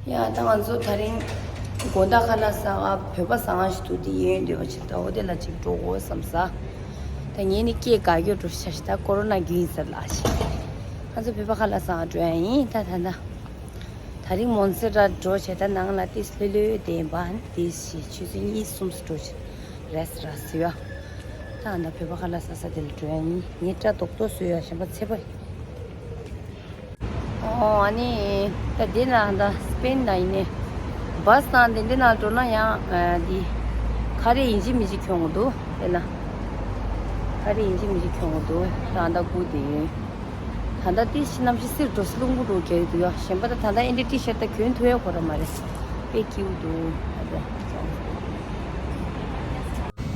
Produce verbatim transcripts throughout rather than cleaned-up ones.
ཡ་ད་ང་ཚོ་དེ་རིང་དགོང་དག་ཁ་ལག་ཟ་ག་བོད་པ་ཟ་ཁང་ཞིག་འདུག་དེ་ཡོད་འདོད་པ་ཞིག་ད་འོ་དེ་ལ་ཅིག་འགྲོ་དགོས་བསམ་ས། ད་ངས་ནི་སྐད་ག་གྱོ་འགྲོ་ཤ་ཤ་ད་ཀོ་རོ་ན་རྒྱུ་ཡིན་ཟེར་ལ་ཞིག་ང་ཚོ་བོད་པ་ཁ་ལག་ཟ་ག་འགྲོ་ཡ་ཡིན་ད་ད་ད། དེ་རིང་མོན་སེ་ར་འགྲོ་བྱས་ད་ནང་ལ་ཏིས་ལྷོད་ལྷོད་བསྡད་པ་ཏིས་ཞིག་ཆུ་ཚོད་གཉིས་གསུམ་སུ་འགྲོ་བྱས་རེས་ར་ཟེར་ཡ། ད་ཨ་ད་བོད་པ་ཁ་ལག་ཟ་ས་དེ་ལ་འགྲོ་ཡ་ཡིན་ངས་སྐྲ་རྡོག་རྡོག་བཟོས་ཡ་ཞེན་པ་ཚད་པ། ཨོ་ཨ་ནི་ད་འདི་ན་ད་སི་པེན་ན་ཡིན་ནི། བཱས་དང་དེ་འདི་ན་འགྲོ་ན་ཡང་འདི་ཁ་རེ་ཡིན་གཅིག་མིན་གཅིག་ཁྱོང་གི་འདུག་དེ་ན་ཁ་རེ་ཡིན་གཅིག་མིན་གཅིག་ཁྱོང་གི་འདུག་ད་ད་སྒུག་བསྡད་ཡོད། ད་ད་ཏི་ཤི་གནམ་གཤིས་སིར་འགྲོ་སི་རླུང་བུ་འགྲོ་གྱི་འདུག་ཡ་ཞེན་པ་ད་ད་ད་ཨེ་འདྲ་ཏི་ཤར་ད་གྱོན་ཐུབ་ཡ་གོ་ར་མ་རེད། དཔེ་སྐྱིད་པོ་འདུག་ད་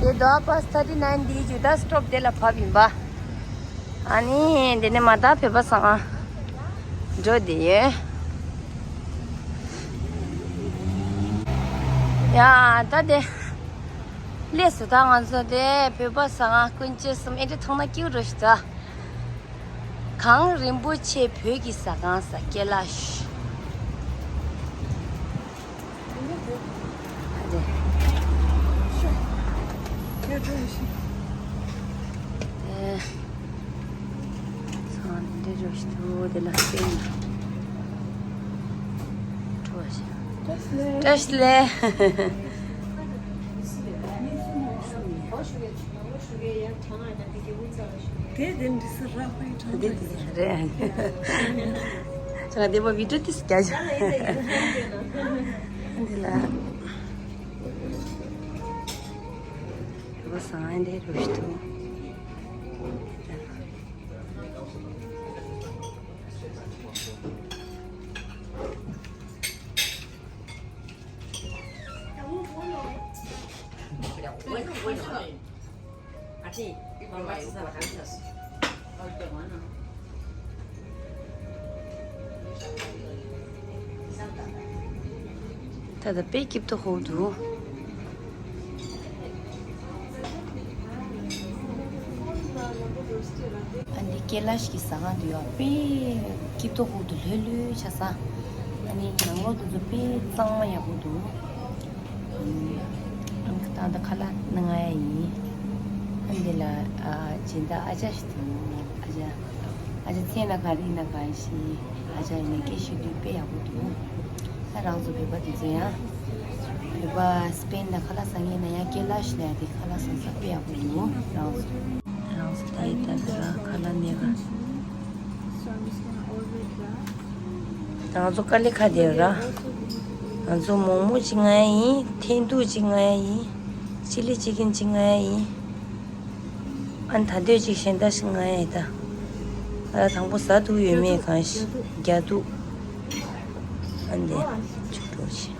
དེ་དོ་ཨ་པ་སི་ཐར་ཊི་ནའིན་འདིའི་རྒྱུ་ད་སི་ཊོབ་དེ་ལ་བབས་ཡིན་པ། ཨ་ནི་འདི་ནས་མ་ད་བོད་པ་ཟ་ཁང་འགྲོ་བསྡད་ཡོད། ཡ་ད་དེ་སླེབས་སོང་ད་ང་ཚོ་དེ་བོད་པ་ཟ་ཁང་ཀུན་སྤྱོད་གསུམ་ཨེ་འདྲ་མཐོང་ན་སྐྱིད་རོ་ཞིག་ད། གངས་རིན་པོ་ཆེ་བོད་ཀྱི་ཟ་ཁང་ཟ་སྐྱེ་ལ་ཞུ། བཀྲ་ཤིས་བདེ་ལེགས། དེ་དེ་འདྲི་ས་རག་པའི་གྲོང་དེ་དེ་རེད། ཁྱོད་ལ་བདེ་པོ་བི་ཌིའོ་ཏིས་རྒྱ་ཞུ། འདི་ལ། རོ་སང་འདི་རོ་ཞུ། ད་ལྟ་དཔེ་སྐྱིད་པོ་ཧོབ་འདུག་ཨ་ནི་ཀེ་ལ་ཤི་གི་ཟ་ཁང་དུ་ཡོད་པས་སྐྱིད་ཏོག་ཁུག་ཏུ་ལྷོད་ལྷོད་ཆ་ས། ཨ་ནི་ནང་ལོགས་དུ་ཚོ་དཔེ་གཙང་མ་ཡག་པོ་འདུག་ཨ་ནི་ད་ལྟ་ཁ་ལག་གནང་ཡ་ཡིན། ཨ་ནི་ལ་ཨ་སྦྱིན་བདག་ཨ་ཅག་ཞིག་འདུག་ཨ་ཅག་ཨ་ཅག་མཚན་ལ་ག་རེ་ཡིན་ན་གང་ཤེས། ཨ་ཅག་ཡིན་ན་སྐད་ཤོད་དུས་དཔེ་ཡག་པོ་འདུག་ད་རང་ཚོ་བོད་པ་དེ་ཚོ་ཡང་། བོད་པ་སི་པེན་ན་ཁ་ལག་ཟ་མཁན་ན་ཡང་ཀེ་ལ་ཤི་ན་ཡང་དེ་ཁ་ལག་ཟ་ས་དཔེ་ཡག་པོ་འདུག་རང་ཚོ། རང་ཚོ་ད་ཡི་ད་ད་ར་ཁ་ལག་ནས་ར། ད་ང་ཚོ་དཀའ་ལས་ཁག་དེ་ར། ང་ཚོ་མོག་མོག་ཅིག་མངགས་ཡ་ཡིན། འཐེན་ཐུག་ཅིག་མངགས་ཡ་ཡིན། ཅི་ལི་ཅི་ཀིན་ཅིག་མངགས་ཡ་ཡིན། ཨ་ནི་ད་འདོད་ཅིག་གཞན་དག་ཞིག་མངགས་ཡ་ཡིན་ད། ཨ་དང་པོ་ཟ་འདུག་ཡོད་མེད་གང་ཤེས། རྒྱ་འདུག་ཨ་འདི་ཆུ་འགྲོ་ཆེ།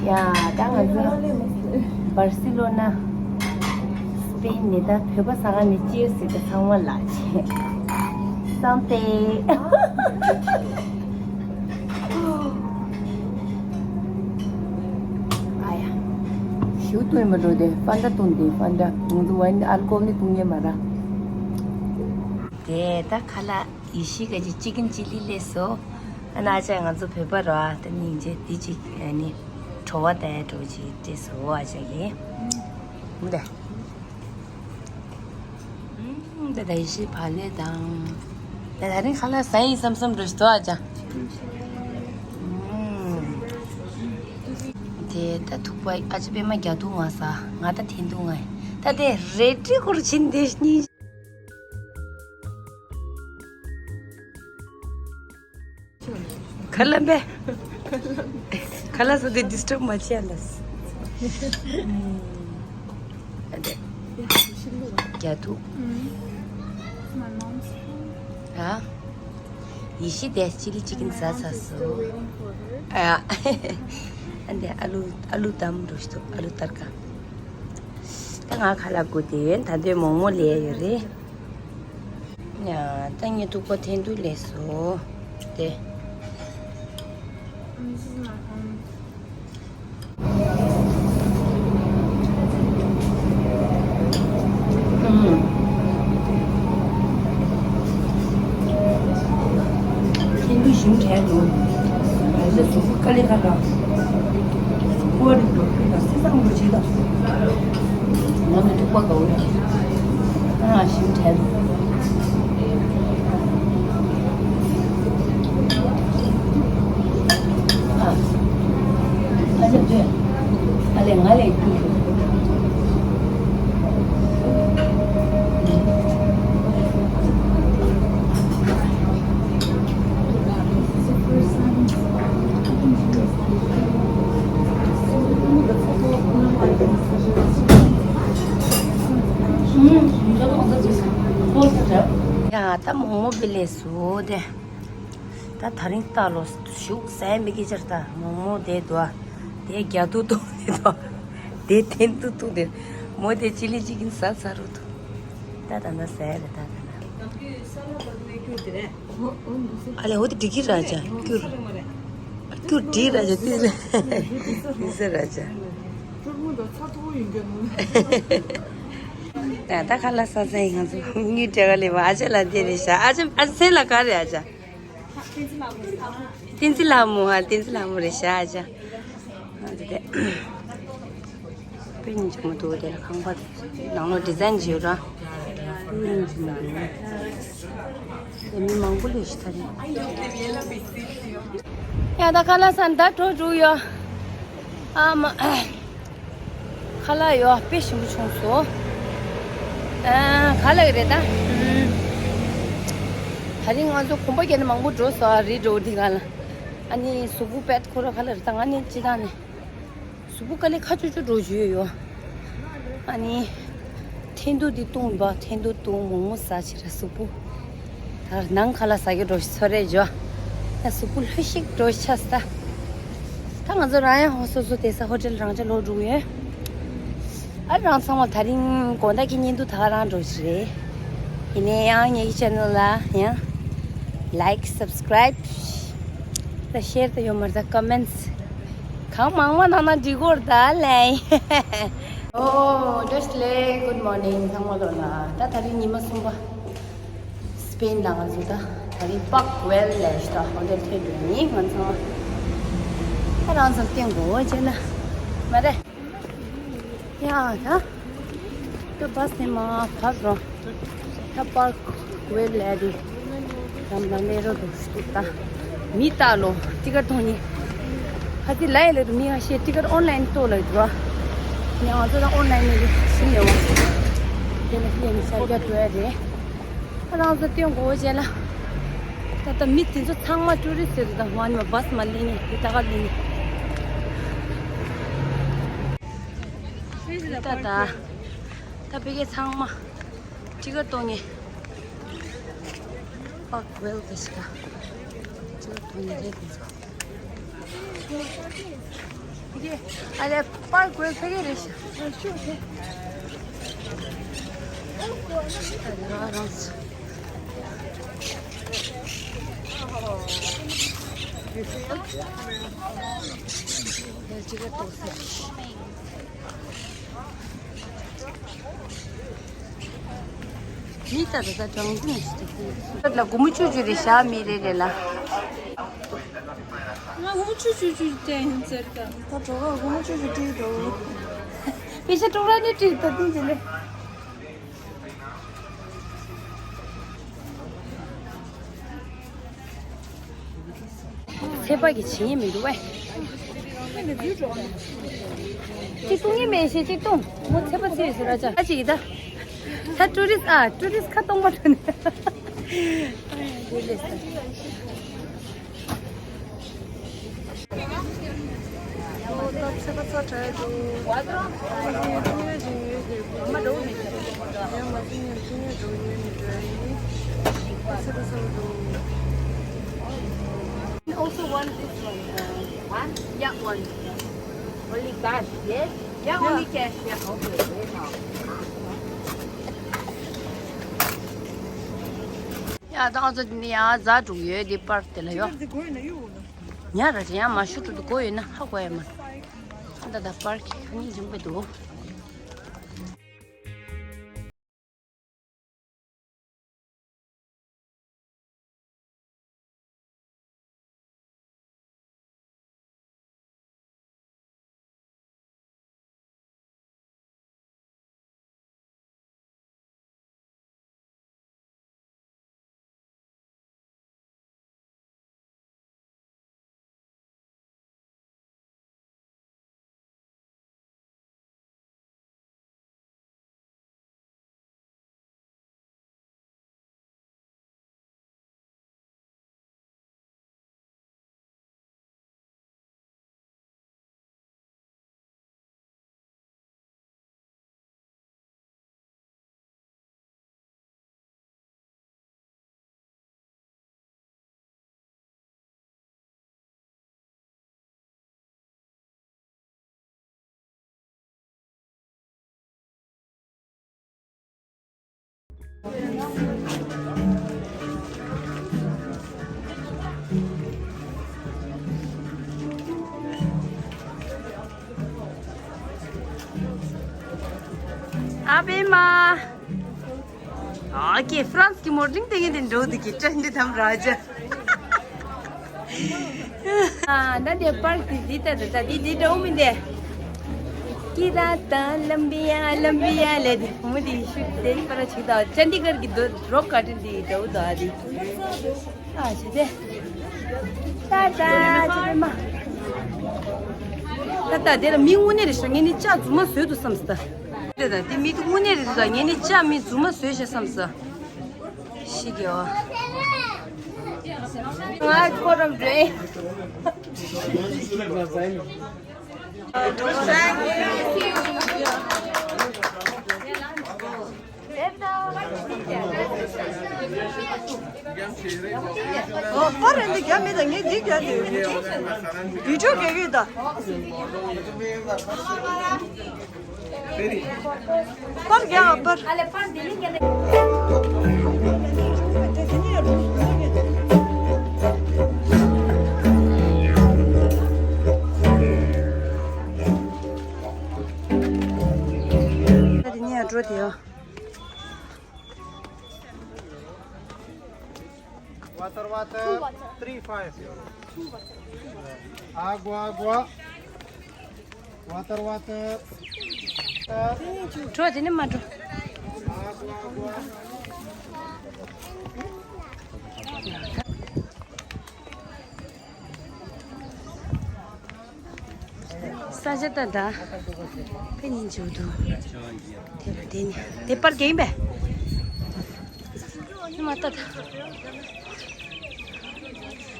ཡ་ད་ང་ཚོ་བར་སི་ལོ་ན་སི་པེན་ནས་ད་བོད་པ་ཟ་ཁང་ནས་ཅི་ཟེར་ད་ཚང་མ་ལགས་ཆེ། སམ་པེ། ཨ་ཡ། ཞུ་ཏུ་མ་འགྲོ་དེ་ཕན་ད་ཏུན་དེ་ཕན་ད་ང་ཚོ་ཝན་ཨལ་ཀོ་ནི་ཏུན་ཉེ་མ་ར། དེ་ད་ཁ་ལག་ཡེ་ཤི་ག་ཅི་ཅི་ཀིན་ཅི་ལི་ལས་སོ། ཨ་ན་ཅག་ང་ཚོ་བོད་པ་ར་ད་སྙིང་རྗེ་དེ་ཅིག་ཨ་ནི་བྲོ་བ་ད་ཡ་འགྲོ་ཅིག་དེ་སོ་ཨ་ཅག་གི། འདི། ད་ད་ཡེ་ཤི་བག་ལེབ་དང་། ད་ད་རིང་ཁ་ལག་ཟ་ཡིན་བསམ་བསམ་འགྲོ་ཞིག་ཏོ་ཨ་ཅག་དེ་ད་ཐུག་པ་ཨ་ཅག་པད་མ་རྒྱ་ཐུག་ང་ཟ་ང་ད་འཐེན་ཐུག་ང་ད་དེ་རེད་ཀྲི་ཀོར་ཕྱིན་དེ་གཉིས། ཁ་ལག་པས། ཁ་ལག་ཟ་དེ་ཌིས་ཊབ་མ་བྱེད་ལ། ཨ་དེ། རྒྱ་ཐུག་ཨ། ཡེ་ཤི་དེ་ཅི་ལི་ཅི་ཀིན་ཟ་ཟ་སོ། ཨ། ཨ་དེ་ཨ་ལུ་ཨ་ལུ་དམ་འགྲོ་ཞིག་ཏུ་ཨ་ལུ་ཏར་ཀ་ད་ང་ཁ་ལག་དགོས་དེ་ད་དོན་མོག་མོག་ལས་ཡོད་རེད། ཡ་ད་ངས་ཐུག་པ་འཐེན་ཐུག་ལས་སོ། དེ། ཞིམ་དྲན་འདུག་ང་ཚོ་གཟུགས་པོ་དཀའ་ལས་ཁག་གཟུགས་པོ་རིགས་འགྲོ་ཁུལ་དང་སེམས་བཟང་པོ་བྱེད་དང་། ང་ཚོ་ཐུག་པ་དགའ་བོ་ཡོད། ཨ་ཞིམ་དྲན་འདུག་ཨ། ཨ་ཅག་ལྟོས། ཨ་ལས་ང་ལས་ཁུལ། ཡ་ད་མོག་མོག་པི་ལས་སུ་དེ། ད་དེ་རིང་ལྟ་ལོ་ཞུགས་ཟས་མི་སྐད་ཆར་ད་མོག་མོག་དེ་འདུག་དེ་རྒྱ་ཐུག་ཐུག་དེ་འདུག་དེ་ཐེན་ཐུག་ཐུག་དེ་མོ་དེ་ཅི་ལི་ཅི་གིན་ཟ་ཚ་རུ་ཐུག་ད་ད་ན་ཟས་རེད་ད་ད་ན། ཨ་ལས་འོ་དེ་འགྲིག་གི་ར་ཅག་སྐྱུར། སྐྱུར་འགྲིག་ར་ཅག་དེ་ར་དེ་ཟ་ར་ཅག་ད་ད་ཁ་ལག་ཟ་ཟ་ཡིན་ང་ཚོ་དངུལ་སྤྲད་ག་ལས་བ་ཨ་ཅག་ལ་དེ་རེད་ཤག་ཨ་ཅག་ཨ་ཅག་སེ་ལ་ག་རེད་ཨ་ཅག་བསྟན་འཛིན་ལྷ་མོ། ཨ་བསྟན་འཛིན་ལྷ་མོ་རེད་ཤག་ཨ་ཅག་ཨ་དེ་དེ། དཔེ་སྙིང་རྗེ་མོ་འདུག་དེ་ལ་ཁང་པ་ནང་ལོགས་ཌི་ཛའིན་བྱས་ར། དཔེ་སྙིང་རྗེ་མོ་འདུག་དེ་མི་མང་པོ་སླེབས་ཤག་ད་རེད། ཡ་ད་ཁ་ལག་ཟ་ད་འགྲོ་འགྲོ་ཡོད། ཨ་མ། ཁ་ལག་ཡོད་དཔེ་ཞིམ་པོ་བྱུང་སོང་། ཨ་ག་ལ་ཡོད་རེད་ད། ཨུམ། དེ་རིང་ང་ཚོ་གོམ་པ་བརྒྱབ་ནས་མང་པོ་འགྲོ་སོང་ཨ་རི་འགྲོ་འདི་ག་ལ། ཨ་ནི་གཟུགས་པོ་པད་ཁོ་ར་ག་ལ་རེད་ད་ང་ནི་ཅི་ད་ནི། གཟུགས་པོ་དཀའ་ལས་ཁག་ཅིག་ཅིག་འགྲོ་བཞིན་ཡོད། ཨ་ནི། འཐེན་ཐུག་འདི་བཏུང་བ་འཐེན་ཐུག་བཏུང་མོག་མོག་ཟ་ཕྱིར་གཟུགས་པོ། ད་ནང་ཁ་ལག་ཟ་གི་འགྲོ་ཚོ་རེད་ཇོ། ད་གཟུགས་པོ་ལྷོད་ཤིག་འགྲོ་ཆགས་ད། ད་ང་ཚོ་རང་ཡང་ཧོ་སོ་སོ་དེ་ས་ཧོ་ཊེལ་རང་ཆ་ལོག་འགྲོ་གི་ཡོད། ཨ་རང་ཚང་མ་དེ་རིང་དགོང་དག་གི་བརྙན་ཐུང་ད་ག་རང་འགྲོ་ཞིག་རེད། ཡིན་ནའི་ཡང་ངེད་ཀྱི་ཆེ་ནལ་ལ་ཡང་། ལའིཀ་སབ་སི་ཀ་རའིབ། ད་ཤེར་ད་ཡོད་མ་རེད་ད་ཀོ་མེན་ཊི། གང་མང་མང་གནང་ན་འགྲིག་གོ་རེད་ད་ལེ། ཨོ་བཀྲ་ཤིས་བདེ་ལེགས། གུཌ་མོར་ནིང་ཚང་མ་ལོ་ན། ད་དེ་རིང་ཉི་མ་གསུམ་པ། སི་པེན་ལ་ང་ཚོ་ད་དེ་རིང་པཱརྐ་ཝེལ་ལ་ཞུ་ད་ཧོ་ཊེལ་ཐོན་འགྲོ་ཡིན་ང་ཚང་མ། ད་རང་ཚོར་བསྟན་དགོས་བྱས་ན་མ་རེད། ཡ་ད། ད་བ་སི་ནས་མར་བབས་རོགས། ད་པཱརྐ་ཝེལ་ལ་དེ། ལམ་ལམ་ལས་རོ་འདུག་སྟུག་ད། མི་ལྟ་ལོ་ཏི་ཀར་གཏོང་ནི། ཧ་ཙི་ལ་ཡ་ལ་རུ་མི་ཧ་ཤེས་ཏི་ཀར་ཨོན་ལའིན་གཏོང་ལ་འགྲོ། ངས་ང་ཚོ་ད་ཨོན་ལའིན་ནས་ཞུ་ཡོང་བ། དེ་ནས་ལས་ནས་ཤར་རྒྱག་འགྲོ་ཡ་རེད། ཨ་རང་ཚོ་སྟོན་དགོས་བྱས་ལ། ད་ལྟ་མི་དེ་ཚོ་ཚང་མ་ཊུ་རི་སི་ཊི་རེད་ད་ཧོན་མ་བ་སི་མ་ལེན་ནི་དེ་ད་ག་ལེན་ནི། ད་ད། ད་ཕ་གི་ཚང་མ་ཏི་ཀར་གཏོང་ངེ། པཱརྐ་ཝེལ་གི་ཞིག་ག་ཏི་ཀར་གཏོང་ངེ་རེད་དེ་ཚོ། ཨ་ལེ་པཱརྐ་ཝེལ་ཕ་གི་རེད་ཤག་ཨ་ལེ་རང་ཚོ། ཡ་ཅི་ག་ཏོག་ཙམ། མི་ལྟ་ད་ལྟ་གྲངས་འཛིན་ཞིག་ཏུ་ལ་སྒོར་མོ་བཅུ་བཅུ་རེ་བཞག་མི་རེ་རེ་ལ། ང་སྒོར་མོ་བཅུ་བཅུ་བཅུ་སྤྲད་ཡིན་ཟེར་ད། ད་གྲོགས་པོ་སྒོར་མོ་བཅུ་བཅུ་སྤྲད་འགྲོ། པེ་ཤ་དྲུག་ར་ནི་སྤྲད་ད་དུང་ཅི་ལེ། ཚེ་དཔག་གི་བྱེད་ཡས་མི་འདུག་བས། གཅིག་བཏུང་ཡས་མེད་ཞེས་གཅིག་བཏུང་། མོ་ཚེ་དཔག་ཚེ་ཡོད་ཟེར་ར་ཅག་ཨ་ཅིག་ཡིན་ད། ད་ཊུ་རི་སི་ཊི་ཨ་ཊུ་རི་སི་ཊི་ཁ་སྟོང་པ་འགྲོ་ནས། དེ་ལས་ས། Also one this one. Uh, one? Yeah, one. Only cash, yes? Yeah, only cash. Yeah, okay. ཡ་ད་ང་ཚོ་འདི་ནས་ཡར་འཛེགས་འགྲོ་གི་ཡོད། འདི་པཱརྐ་དེ་ལ་ཡོད། ཉ་ར་ཅི་ཡང་མ་ཤུ་ཏུ་དུ་གོ་ཡོད་ན་ཧ་གོ་ཡ་མ། ཨ་ད་ད་པཱརྐ་གི་ཁ་ཉིན་འཇིམ་པོ་འདུག་ཨ་པེ་མ། ཨ་ཀེ་ཧྥ་རན་སི་གི་མོ་ཌེ་ལིང་སྟེང་གི་དེ་འགྲོ་འདུག་གི་ཀྲན་ཌི་དམ་ར་ཇ། ཨ་ད་དེ་པར་དེ་འདི་ལྟ་ད་ད་འདི་འདི་འགྲོ་མི་འདི། ཀི་ར་ཏ་ལམ་བི་ཡ་ལམ་བི་ཡ་ལེ་དེ་མོ་དེ་ཤུ་དེ་པར་ཆིག་ད་ཅན་ཌི་གར་གི་རོག་གར་ཌེན་དེ་འགྲོ་འདུག་ཨ་དེ། ཨ་ཞེ་དེ། ད་ད་ཅི་མ། ད་ད་དེ་ལ་མི་དངོས་གནས་རེད་ཤག་ངས་ནི་ལྕགས་རྫུན་མ་བཟོས་འདུག་བསམ་སོང་ད། དེ་ད་དེ་མི་དངོས་གནས་རེད་འདུག་ད་ངས་ནི་ལྕགས་མི་རྫུན་མ་བཟོས་ཤག་བསམ་སོང་། ཤི་གི་ཨོ། ང་ཁོ་རང་འདྲེ། ཨོ་པར་རེད་འདི་རྒྱ་མི་དང་ངས་འདི་རྒྱ་དེ་བི་ཌིའོ་རྒྱག་གི་ད། པར་རྒྱག་པར། འགྲོ་དེ་ཡོ། Water, water. Three, five. Agua, agua. Water, water. འགྲོ་དེ་ནི་མ་འགྲོ། Agua, agua. ས་ཆ་ད་ད། ཕེ་ཉིན་བྱུང་འདུག་དེ་ལ་དེ་ནི་དེ་པར་གེང་བས། ནི་མ་ད་ད།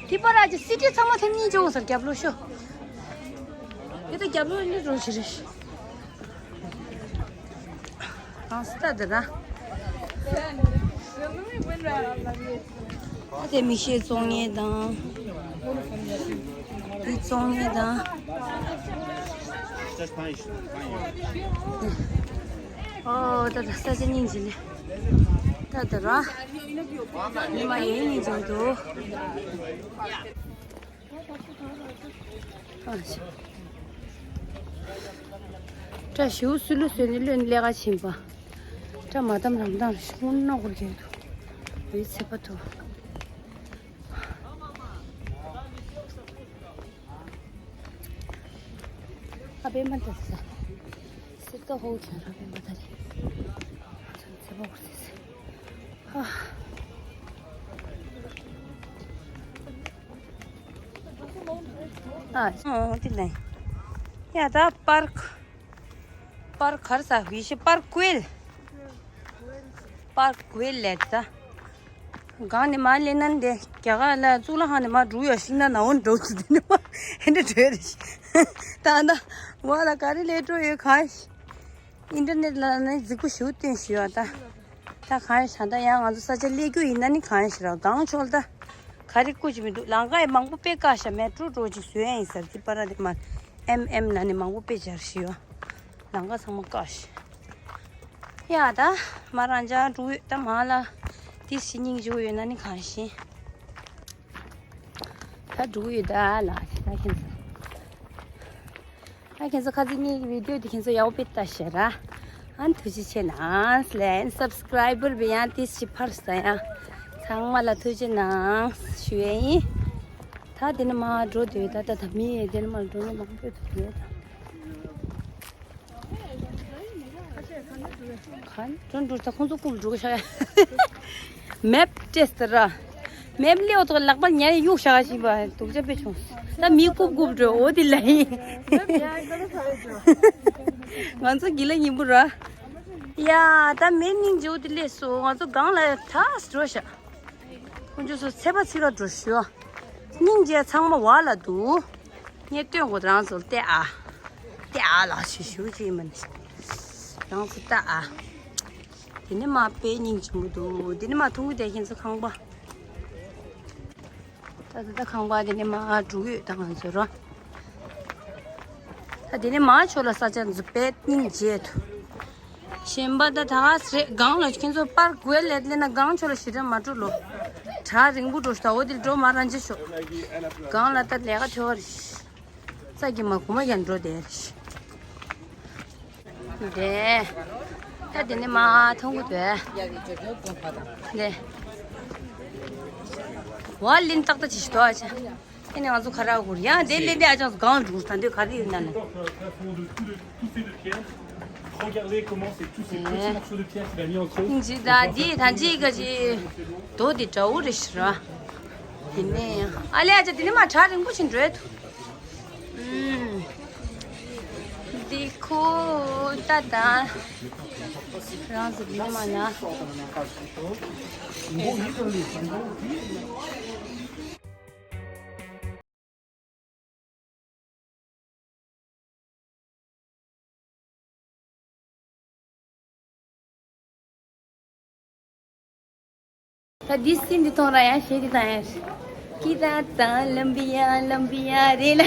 དེ་པར་ཨ་ཅེ་སི་ཊི་ཚང་མ་ཐེམ་ཉིན་བྱུང་སར་རྒྱབ་ལོ་ཤོ། དེ་ད་རྒྱབ་ལོ་ནི་རོ་ཞི་རེ། རང་སི་ད་དེ་ར། ཨ་དེ་མིག་ཤེལ་བཙོང་མཁན་དང་། འདི་བཙོང་མཁན་དང་། ཨོ་ད་ད་ས་ཆ་སྙིང་རྗེ་ལེ། ད་ད་ར། ཉི་མ་ཡེ་ཉིན་འཇོག་འདུག་བཀྲ་ཤིས་སུ་ལུ་སོན་ནི་ལོན་ལས་ཀ་ཕྱིན་པ། བཀྲ་མ་དམ་རང་དང་ཤོང་ན་གུར་གྱི་འདུག་འོད་ཚེ་པ་ཐུ། ཨ་པེ་མ་ད་ས། སི་ཏོ་ཧོ་ཁྱ་ར་པེ་མ་ད་རེ། ཚེ་པ་གུར་ཚེ་སེ། ཨ། ཨ། ཨ། དེ་ལ། ཡ་ད་པར་ཁ། པར་ཁར་ས་བི་ཤི་པར་ཀུལ། པར་ཀུལ་ལེ་ད། གང་ནས་མ་ལེན་ན་འདི་རྒྱ་གར་ལ་གཙུག་ལག་ཁང་ནས་མ་འགྲོ་ཡ་ཤིང་ན་ན་འོན་འགྲོ་ཚུལ་དེ་ནས་མ་ཧེ་འདྲ་བྲོས་རེ་ཤི། ད་ད་ཝ་ལ་ག་རེ་ལས་འགྲོ་ཡོད་གང་ཤི། ཨིན་ཊར་ནེཊ་ལ་ནི་རྫིག་པོ་ཞིག་བཏོན་ཞུ་བ་ད། ད་གང་ཡིན་ད་ཡང་ང་ཚོ་ས་ཆ་སླེབས་རྒྱུ་ཡིན་ན་ནི་གང་ཡིན་ཞེ་ར་གང་ཆོག་ད། ག་རེ་བཀོད་ཀྱི་མི་འདུག་ལམ་ཁ་ཡི་མང་པོ་དཔེ་བཀག་ཤག་མེ་ཊོ་འགྲོ་ཅིག་བཟོས་ཡིན་ཟེར་ཏི་པ་ར་དེ་མ་ཨེམ་ཨེམ་ལ་ནི་མང་པོ་དཔེ་སྦྱར་ཞུ་བ། ལམ་ཁ་ཚང་མ་བཀག་ཤག་ཡ་ད་མ་རང་ཅག་འགྲོ་ཡོད་ད་མ་ལ་དེ་ཕྱི་ཉིན་འཇུག་ཡོད་ན་ནི་གང་ཤེས། ད་འགྲོ་ཡོད་ད་ལ་ད་ཁྱེད་ཚོ། ཨ་ཁྱེད་ཚོ་ཁ་ཚིག་ངའི་བི་ཌིའོ་དེ་ཁྱེད་ཚོ་ཡག་པོ་དཔེ་ལྟ་ཤེས་ར། ཨ་ཐུགས་རྗེ་ཆེ་གནང་ལན་སབ་སི་ཀ་རའི་བར་བི་ཡང་ཏིས་ཅི་ཕར་ས་ཡ། ཚང་མ་ལ་ཐུགས་རྗེ་གནང་ཞུ་ཡས་ཡིན། ད་དེ་ནས་མ་འགྲོ་དུས་ད་ད་ད་མི་དེ་ནས་མ་འགྲོ་ནས་མང་པོ་ཐུག་ཡོད་ད། ག་འགྲོ་འགྲོ་ད་ཁོང་ཚོ་རྐུབ་འགྲོ་གི་ཤག་ཡ། མེབ་ཏེས་ཏེ་ར། མེབ་ལེའོ་ཐོག་ལག་པ་ཉལ་གཡུག་ཤག་ཞིག་པ་དུག་ཅག་པེ་བྱུང་། ད་མི་རྐུབ་རྐུབ་འགྲོ་འོ་དེ་ལ་ཡིན། ང་ཚོ་གི་ལ་ཡིན་པོ་ར། ཡ་ད་མེ་སྙིང་རྗེ་བོ་དེ་ལས་སོ་ང་ཚོ་སྒང་ལ་ཐག་འགྲོ་ཤག་ཁོང་ཚོ་ཚོ་ཚེ་པ་ཚིག་ལ་འགྲོ་ཞུ། སྙིང་རྗེ་ཚང་མ་བ་ལ་འདུག་ངས་སྟོན་གོ་རང་ཚོ་ལྟེ་ཨ། ལྟེ་ཨ་ལ་ཞུ་ཞུ་ཅི་མིན། རང་ཚོ་ལྟ་ཨ། དེ་ནི་མ་དཔེ་སྙིང་རྗེ་མོ་འདུག་དེ་ནི་མ་ཐུང་གུ་དེ་ཁྱེད་ཚོ་ཁང་པ། ད་ད་ད་ཁང་པ་དེ་ནི་མ་འགྲོ་ཡོད་ད་ང་ཚོ་ར། ད་དེ་ནི་མ་ཆོ་ལ་ས་ཆ་འཛུགས་པའི་སྙིང་རྗེ་ཐུ། གཞན་པ་ད་ད་ག་རེད། སྒང་ལ་ཁྱེད་ཚོ་པར་གོས་ལེད་ལེ་ན་སྒང་ཕྱོགས་ལ་ཞེ་དྲག་མ་འགྲོ་ལོ། བྲག་རིང་པོ་འགྲོ་ཤོག་འོ་དེ་འགྲོ་མ་རང་བྱེད་ཤོག་སྒང་ལ་ད་ལས་ཀ་ཐོས་པ་རེད། ས་གི་མ་གོ་མ་ཡང་འགྲོ་དེ་རེད། དེ། ད་དེ་ནས་མ་མཐོང་གི་དེ། དེ། བ་ལིན་ཏག་ཏག་ཅིག་ཞིག་དོ་ཨ་ཅག་དེ་ནས་ང་ཚོ་ཁ་རག་གུར་ཡང་དེ་ལེན་དེ་ཨ་ཅག་གང་འགྲོ་ད་འདོད་ག་རེ་ཡོད་ན་ནི། Regardez comment c'est tous ces petits morceaux de pierre qu'il a mis entre eux. ཇི་ད་དེ་ད་ཅི་ག་ཅི་དོ་དེ་འདྲ་བོ་རེད་ཤི་ར། དེ་ནས་ཨ་ལས་ཨ་ཅག་དེ་ནས་མ་བྲག་རིང་པོ་ཞིག་འགྲོ་ཡ་ཐུག་ཨུམ། འདི་ཁོ་ད་ད་རང་ཟིག་ནི་མ་ན། ད་འདི་སྲིད་འདི་ཐོང་ར་ཡང་ཞེས་འདི་དང་ཡང་ཀི་ད་དང་ལམ་བི་ཡ་ལམ་བི་ཡ་རེ་ལ།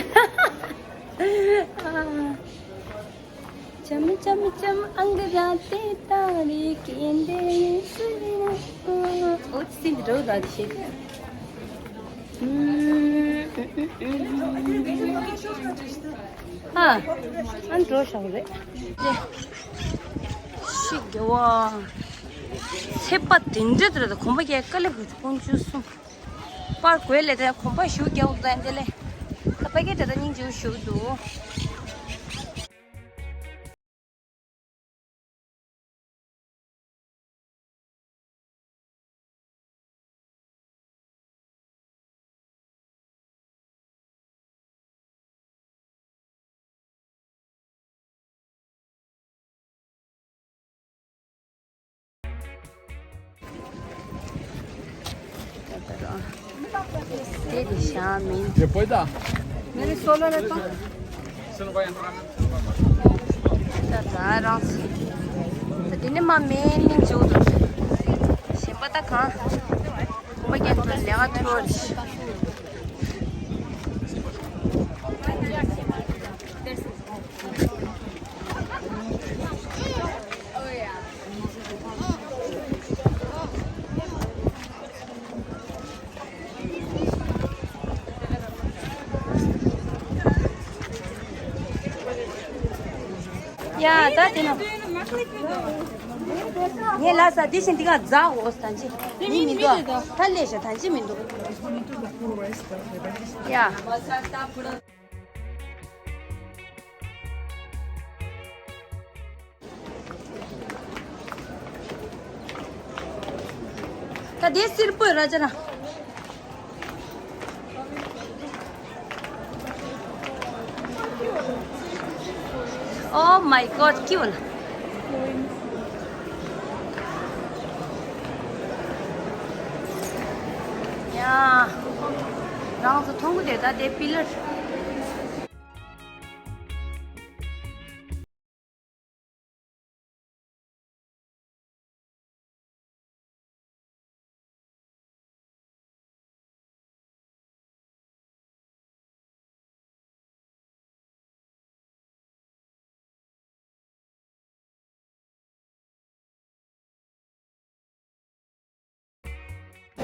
ཅམ་ཅམ་ཅམ་ཨང་ག་ར་ཏེ་ཏ་རེ་ཀེན་དེ་སུ་རེ་ན། འོ་སྲིད་འདི་འགྲོ་ད་འདི་ཞེས། ཨ། ཨ་འགྲོ་ཤག་རེད། ཤི་དགེ་བ། ཚེ་པ་དེ་འདྲ་དེ་རེད་ད་གོམ་པ་རྒྱག་དཀའ་ལས་ཁུར་ཀུན་ཆུ་སོང་། པར་གོས་ལས་དེ་གོམ་པ་ཞུ་རྒྱག་འོག་དང་དེ་ལས། ད་པ་ཀེ་དེ་ད་སྙིང་རྗེ་བོ་ཞུ་འདུག་དེ་དེ་ཤ་མིན། Je peux être là. Mire solo le temps. ད་ད་རང་སི། ད་དེ་ནི་མ་མེད་ནི་འཇུག་འདུག་གཞན་པ་ད་གང་། མ་རྒྱག་འགྲོ་ལས་ཀ་ཐུར། ཡ་ད་དེ་ན། ངས་ལ་ས་དེ་བཞིན་འདི་ག་རྫ་འོ་ས་ད་ཅི། མི་མི་འདུག་ཨ། ད་ལས་ཤ་ད་ཅི་མི་འདུག་ཡ། ད་དེ་སིལ་པོ་ར་ཅ་ར། Oh my god, cute. ཡ། རང་ཚོ་མཐོང་གི་དེ་ད་དེ་པི་ལར།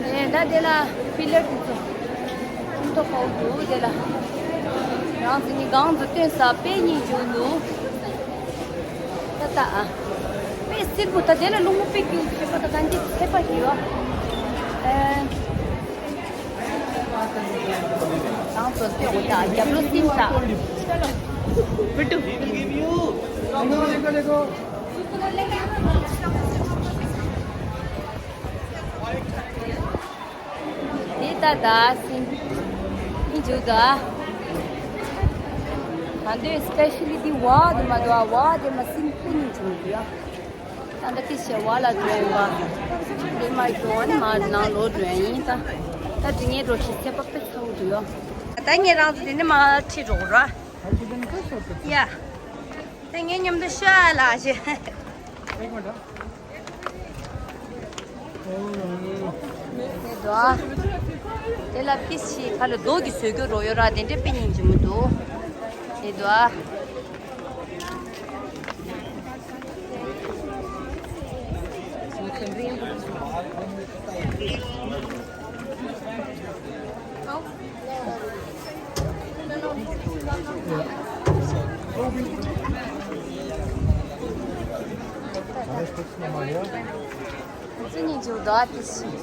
ཨེ་ད་དེ་ལ་པི་ལར་དེ་ཚོ་ཐོག་ཁ་འདུག་དེ་ལ་རང་ཚོ་ནི་སྒང་དུ་སྟོན་ས་དཔེ་སྙིང་རྗེ་འདུག་ད་ད་ཨ་དཔེ་སིལ་པོ། ད་དེ་ལ་རླུང་མ་དཔེ་སྐྱིད་འདུག་ད་གང་ཅི་ཚད་པ་ཞིག་ཡོད། ཨེ། རང་ཚོ་སྟོན་འོ་ད་རྒྱབ་ལོ་སིམ་ད་བི་ཏུ། འདི་ད་ད་སིན་ཨིན་ཇུ་ད། ད་འདོད་སི་པེ་ཤ་ལི་འདི་བ་དེ་མ་དོ་བ་དེ་མ་སིན་ཀུན་ཨིན་ཇུ་ཡ། ད་ད་ཏི་ཤེ་བ་ལ་འགྲོ་ཡིན་པ། འདི་མ་འགྲོ་ནི་མ་ནང་ལོ་འགྲོ་ཡིན་ད། ད་འདི་ངའི་འགྲོ་ཤི་ཚེ་པ་པེ་ཚ་བོ་འདུག་ཡ། ད་ངས་རང་ཚོ་འདི་ནི་མ་ཁྲིད་འགྲོ་ར། ཡ། ད་ངའི་མཉམ་དུ་ཤ་ལ་ཞེ། དེ་དོ། དེ་ལ་ཕིས་ཤི་ཁ་ལ་རྡོ་གི་བཟོས་རྒྱུ་རོ་ཡོད་ར་དེ་འདྲ་དཔེ་སྙིང་རྗེ་མོ་འདུག་དེ་དོ། ཚོ་གཉིས་འཇུག་དོ་ཨ་ཏི་སི།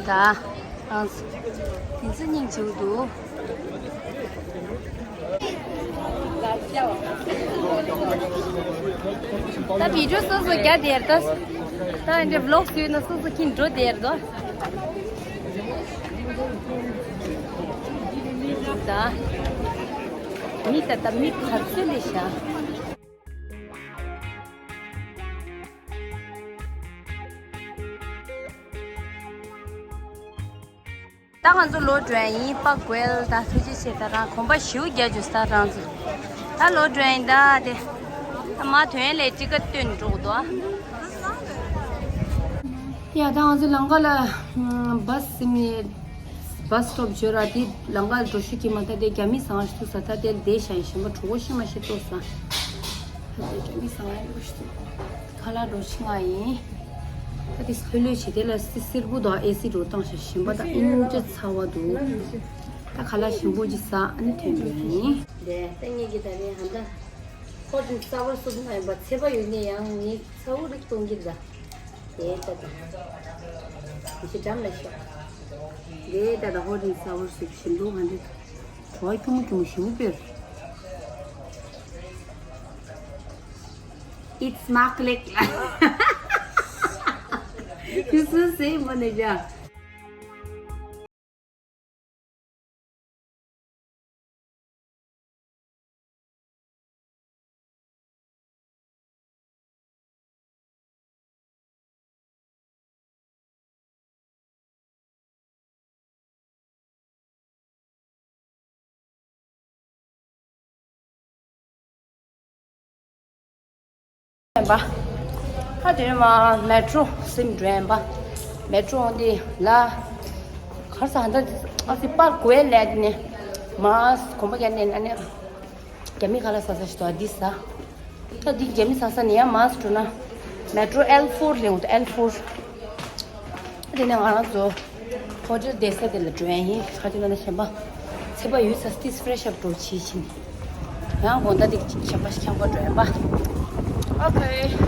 ད། ཨང་། དེ་ཚོ་སྙིང་རྗེ་པོ་འདུག་ད་བི་ཌིའོ་སོ་སོ་རྒྱག་བསྡད་ད། ད་འདི་བི་ལོག་བཟོས་ན་སོ་སོ་ཁྱིམ་འགྲོ་བསྡད་དོ། ད། མི་ད་ད་མི་ག་ཚོད་ལས་ཤག་ད་ང་ཚོ་ལོག་འགྲོ་ཡ་ཡིན། པག་གོལ་ད་ཐུགས་རྗེ་ཆེ། ད་རང་གོམ་པ་ཞེ་པོ་རྒྱག་རྒྱུ་ད་རང་ཚོ། ད་ལོག་འགྲོ་ཡ་ཡིན་ད་དེ། ད་མ་ཐོན་ལས་ཅི་ག་སྟོན་འགྲོ་གི་འདུག་ཡ་ད་ང་ཚོ་ལམ་ཁ་ལ་བྷ་སི་ནི་བྷ་སི་སི་ཊོབ་བརྗོད་ར་དེ་ལམ་ཁ་ལ་འགྲོ་ཤུགས་ཀྱིས་མ་ད་དེ་རྒྱ་མི་ཟ་ང་ཤི་ཐུག་ས། ད་དེ་བསྡད་ཤ་ཡིན་ཞིམ་པོ་གྲོགས་པོ་ཤི་མ་ཤི་ལྟོས་ས། ད་དེ་རྒྱ་མི་ཟ་ང་ཡིན་ཤི་ཐུག་ཁ་ལག་འགྲོ་ཤི་ང་ཡིན། ད་དེ་ལྷོད་ལྷོད་བྱེད་དེ་ལ་སི་སེར་པོ་དང་ཨེ་སི་འགྲོ་བཏང་ཤ་ཞིམ་པ་དང་ཨིན་ཅི་ཚ་བ་འདུག་ད་ཁ་ལག་ཞིམ་པོ་ཅིག་ཟ་ཨ་ནི་ཐོན་འགྲོ་ཡིན། དེ་ད་ངེད་ཀྱི་ད་རེས་ཧ་ད། ཧོ་ཏིན་སའ་བར་སུབ་མ་ཡིན་པ་ཚད་པ་ཡོད་ནས་ཡང་ངས་ཚ་བོ་རིགས་གཏོང་གི་ད། དེ་ལྟ་དང་། ཞེ་འགྲམ་ལ་ཤོག་དེ་ལྟ་དང་ཧོ་ཏིན་སའ་བར་སུབ་ཞིམ་འདུག་ཧ་འདི། བྲོ་བ་ཁྱུང་མོ་ཁྱུང་མོ་ཞིམ་པོ་དཔེར། It's maklik. This is same one, yeah. པ། ད་དེ་མ་མེ་ཊོ་སིམ་འགྲོ་ཡིན་པ། མེ་ཊོ་འོང་དེ་ལ། གར་ས་ཧ་ད་ཨ་སི་པར་གོས་ལས་དེ་ནས་མ་གོམ་པ་རྒྱག་ནས་ན་ནས། རྒྱ་མི་ཁ་ལག་ཟ་ས་ཞིག་འདུག་ཨ་འདི་ཟ། ད་འདི་རྒྱ་མི་ཟ་ས་ནས་ཡང་མར་འགྲོ་ན། མེ་ཊོ་ཨེལ་ཕོར་ལེན་འོང་ད་ཨེལ་ཕོར། དེ་ནས་ང་རང་ཚོ་ཧོ་ཊེལ་བསྡད་ས་དེ་ལ་འགྲོ་ཡ་ཡིན། ག་དུས་ན་ན་གཞན་པ་ཚད་པ་ཡོད་ས་ཏིས་ཕི་རེ་ཤི་ཨབ་འགྲོ་བྱེད་བཞིན། ཡང་དགོང་དག་དེ་གཞན་པ་ཞིག་འཁྱམ་པ་འགྲོ་ཡ་པ། ཨོ་ཁེ།